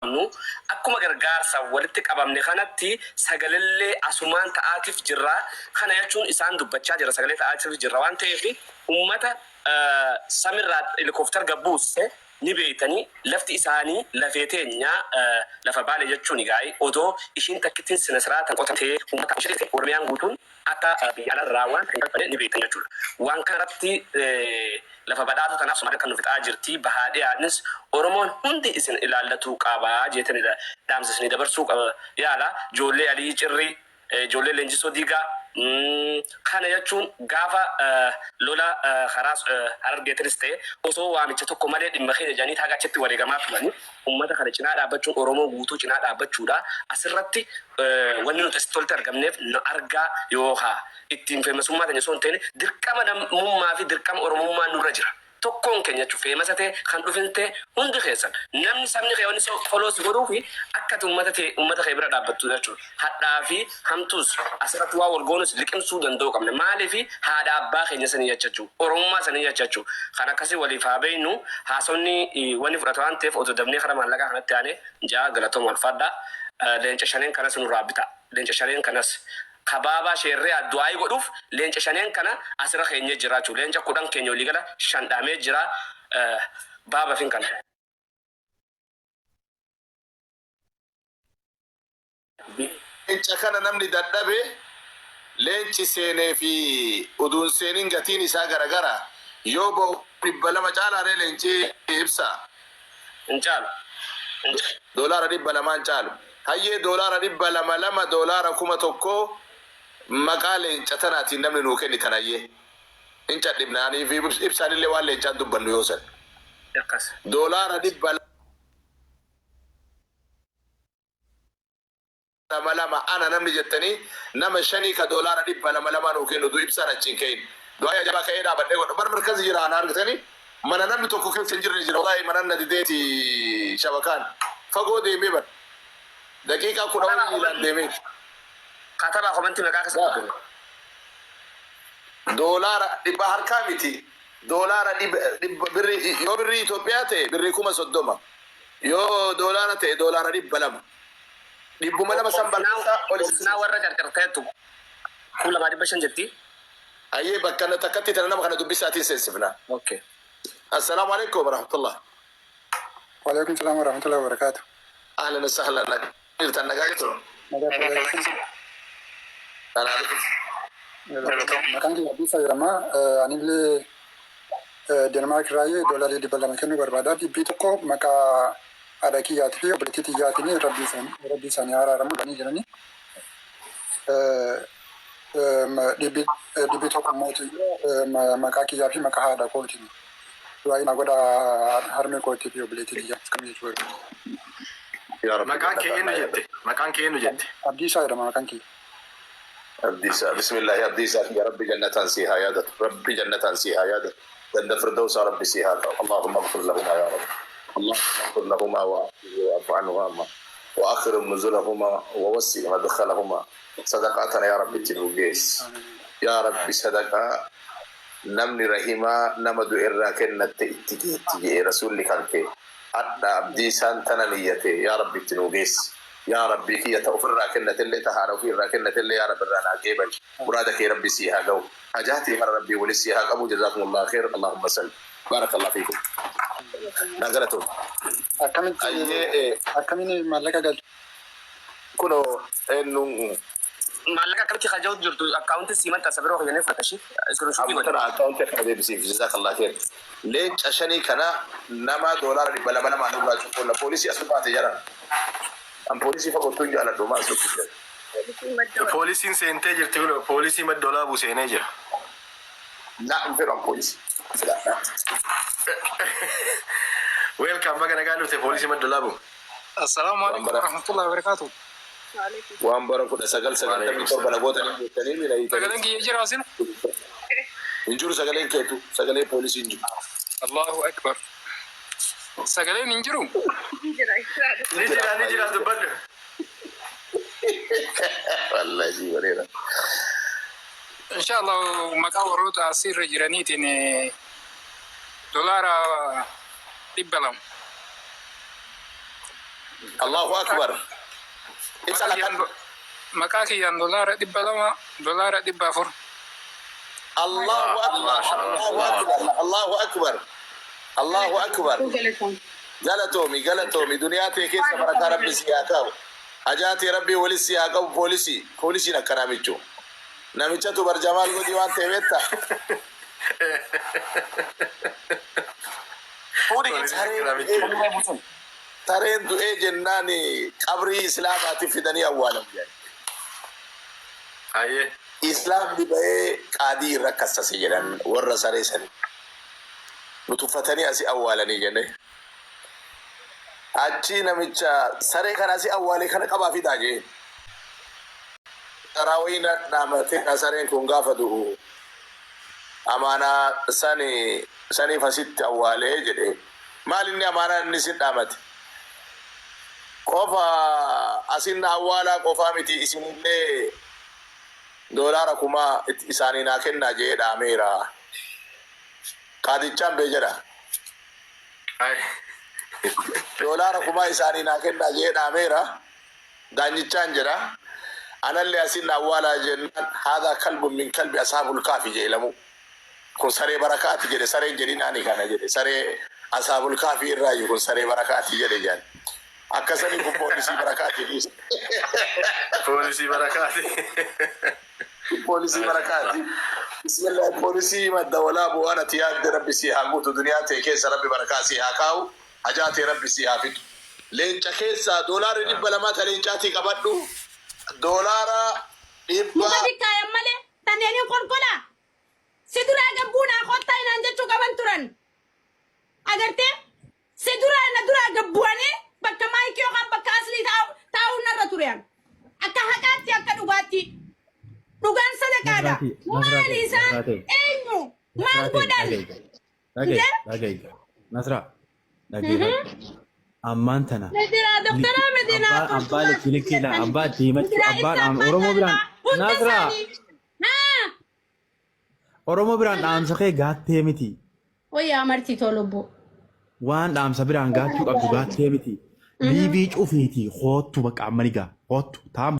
Qabnu akkuma gargaarsaaf walitti qabamne kanatti sagalellee asumaan ta'aatif jirra. Kana jechuun isaan dubbachaa jira sagalee ta'aatif jirra waan ta'eef ummata samirraa helicopter gad buusse ni beeytanii lafti isaanii lafee teenya lafa Baale jechuuni gaay odoo ishiin takkittiin sinasiraatan qotamtee ummata Oromiyaan guutuun akka biyya alarraa waan hin galfanne ni beektan jechuudha. Waan kana irratti lafa badhaatuu tanaaf Somaaleen kan nu fixaa jirti. Bahaa dhiyaanis Oromoon hundi isin ilaallatuu qaba jeetanidha dhaamsa isinii dabarsuu qaba yaala. Ijoollee Aliyyi Cirrii, ijoollee Leenjisoo Diigaa kana jechuun gaafa lola karaa Harargeetinis ta'e osoo waamicha tokko malee dhimma keenya jedhanii haga achitti wareegamaa turani. Ummata kana cinaa dhaabbachuun Oromoo guutuu cinaa dhaabbachuudha. Asirratti wanni nuti asitti walitti argamneef nu argaa yookaa ittiin feemasummaa teenya osoo hin ta'in dirqama namummaa fi dirqama Oromummaa nurra jira. Tokkoon keenya jechuun feemasa ta'e kan dhufin ta'e hundi keessan namni sabni kee wanni follow si godhuufi akka ati ummata tee ummata kee bira dhaabbattu jechuudha. Hadhaa fi hamtuus asirratti waan wal goonus liqimsuu danda'uu qabna. Maaliif haadha abbaa keenya sanii jecha Oromummaa sanii jecha kan akkasii waliif haa beeknu. Haasofni wanni fudhata waan ta'eef otoo dafnee kara maallaqaa kanatti aane ja'a galatooma ulfaadha. Leenca shaneen kanas nurraa bitaa. Leenca shaneen kanas kabaabaa sheerree du'aayii godhuuf leenca shaneen kana asirra keenyee jira jechuudha. Leenca 10 keenya walii gala 5 dhaamee jira. Baaba fin kana. Leenca kana namni dadhabe leenci seenee fi uduun seenin gatiin isaa garagara yoo bahu 200 caalaa ree leenci ibsaa? Hin caalu. Doolaara 200 hin caalu. Hayyee doolaara 200 lama doolaara 1000 maqaa leenca tanaatiin namni nuu kennitan hayyee. Hin cadhibna anii fi ibsaan illee waan leencaan dubbannu yoo san. Akkas. Doolaara 200 lama ana namni jettanii nama shanii ka doolaara 200 lama nuu kennu du ibsaan achi hin ka'in. Du'aa'ii ajaa'ibaa ka'ee dhaabadhee godha. Bar markazi jira ana argitanii mana namni tokko keessa hin jirre jira. Wallaahi manan na dideeti shabakaan. Fagoo deemee bar. Daqiiqaa kudha Katabaa oli miilaan komantii. deemeeti. Katabaa komantii maqaa keessa dubbifne. Doolaara dhibba harkaa miti. Doolaara dhibba birrii yoo birrii Itoophiyaa ta'e birrii 30,000. Yoo doolaara ta'e doolaara 200. Dhibbuma lama san balleessaa ol isin Obsinaa warra carcarteettu 2500 jetti. Hayyee bakka na takkatti tana nama kana dubbisaatiin seensifna. Okay. Assalaamu alaikum warahmatullah. Waalaikum salaam warahmatullahi wabarakatuh. Ahlan wa sahlan akkam jirtan nagaa jirtu? Nagaa fayyaa keessan. Anaa dhufu. Maqaan kiyya Abdiisaa jedhama. Anillee Denmaark irraayyuu doolarii 200 kennuu barbaada. 100 maqaa haadha kiyyaatii fi obboleettii tiyyaatiin rabbii isaanii rabbii isaanii haa araaramu jedhanii jiranii. 100 immoo maqaa kiyyaa fi maqaa haadha kootiin. Du'aa'ii naa godhaa harmee kootii fi obboleettii tiyyaa akkam jechuu barbaada. Yaa Rabbi Maqaan kee jannataan eenyu naa jette? yaadadhu. Maqaan kee eenyu jette? Abdiisaa jedhama maqaan kiyya. Abdiisaa bismillaahi Abdiisaa kiyya rabbi jannataan sii haa yaadatu rabbi jannataan sii haa yaadatu ganda firdawsaa rabbi sii haa ta'u Allahumma ighfir lahumaa yaa rabbi Allahumma ighfir lahumaa wa afihi wa afu anhumaa wa akrim nuzulahumaa wa wassi madkhalahumaa sadaqaa tana yaa rabbi itti nuu geessi yaa rabbi sadaqaa namni rahimaa nama du'e irraa kennatte itti geetti je'e rasuulli kan kee hadha Abdiisaan tana niyyate yaa rabbi itti nuu geessi Yaa Rabbii kiyya ta ofirraa kennatellee ta haadha ofii irraa kennatellee yaa Rabbi irraa naa qeebali muraada kee Rabbi sii haa gahu hajaa tee mara Rabbii wali sii haa qabu jazaakumullaah kheer Allahumma salli baarakallah fiikum naa galatoomi. Akkamitti Ayyee akkamiin maallaqa galchu? Kunoo eenyuun Maallaqa akkamitti kaja'utu jirtu akkaawunti sii maxxansa biroo kennee fudhata ishii iskiriinshuutii Amma godhi. tana akkaawunti akkana deebisiif jazakallah kheer. Leenca shanii kana nama doolaara 200 lamaan nurraa cuqqoolla poolisii as baate jaran. An poolisii fagottuu hin jaaladhu maa as dhukkise. Poolisiin madda wal. Poolisiin seentee jirti kunoo poolisii madda olaabuu seenee jira. Na hin fedhu an poolisii. Filadha. Welcome baga nagaan dhufte poolisii madda olaabuu. Assalaamu Waan alaikum bara warahmatullahi wabarakatuh. Waalaikum waan bara 1997 na gootanii jettanii mina hiitanii. Sagaleen kiyya jira sila? Hin jiru sagaleen keetu sagalee poolisii hin jiru. Allahu akbar. Sagaleen hin jiru? Jira jira. Ni jira ni jira dubbadhu. Wallahi sii bareeda. Inshallah maqaa warroota asirra jiraniitiin dolaara 200. Allahu akbar. Ibsa lakkan. Maqaa kiyyaan $200, $400. Allahu akbar. Allahu akbar. Allahu akbar. Allahu akbar. Galatoomi, galatoomi, duniyaa tee keessa barakaa Rabbi si haa qabu. Hajaa tee Rabbi wali si haa qabu. Poolisii, poolisiin akkanaa michu. Namichatu bar jamaal godii waan ta'e beektaa? Sareen du'ee jennaan qabrii islaamaatiif fidanii awwaalan jedhan. Hayyee. Islaamni ba'ee qaadii irra kassase jedhan warra saree sanii. Nu tuffatanii asii awwaalanii jenne. Achii namicha saree kana asii awwaale kana qabaa fidaa jee. Taraa wayii na dhaamatee sareen kun gaafa du'u amaanaa sani saniif asitti awwaalee jedhe. Maal inni amaanaa inni isin dhaamate? Qofa asin na awwaalaa qofaa miti, isinillee $1000 isaanii naa kennaa jedhee dhaameera. Qaadichaan bee jedha. $1000 isaanii naa kennaa jedhee dhaameera. Daanyichaan jedha. Anallee asin na awwaalaa jennaan, "Haadhaa kalbun min kalbi ashaabul kaafi" jedhe lamuu. "Kun saree barakaati" jedhe, "Sareen jedhinaani kana" jedhe. "Saree ashaabul kaafii irraayu kun saree barakaati" jedhe jedhan. Akkasanii kun poolisii barakaati dhiise. Poolisii barakaati. Poolisii barakaati. Bismillah, poolisii Madda Walaabuu, waan ati yaadde Rabbi sii haa guutu, duniyaa tee keessa Rabbi barakaa sii haa kaa'u, hajaa tee Rabbi sii haa fixu. Leenca keessaa $200 ta leencaatii qabadhu, doolaara 100. Muka dikkaayan malee taneenin kolkolaa si duraa gabbuunaa kottaa inaan jechuu qaban turan. Agartee, si duraa na duraa gabbu'anii bakka maayikii yookaan bakka aslii taa'uun narra ture an. Akka haqaatti, akka dhugaatti. Dhugaan sadaqaadha. Maali isaan, eenyu maal godhan? Dhaga'i, dhaga'i. Nasraa, dhageeffadhu. Ammaan tana. Medinaa Doktara Medinaa. Abbaa likkii likkiidha. Abbaa diimachuu abbaan Oromoo biraan. Nasraa, Oromoo biraan dhaamsa kee gaattee miti. Wayyaa marti tolubbu. Waan dhaamsa biraan gaachuu qabdu gaattee miti. Liivii cufiitii koottu, bakka amma ni gaa. Koottu. Taam.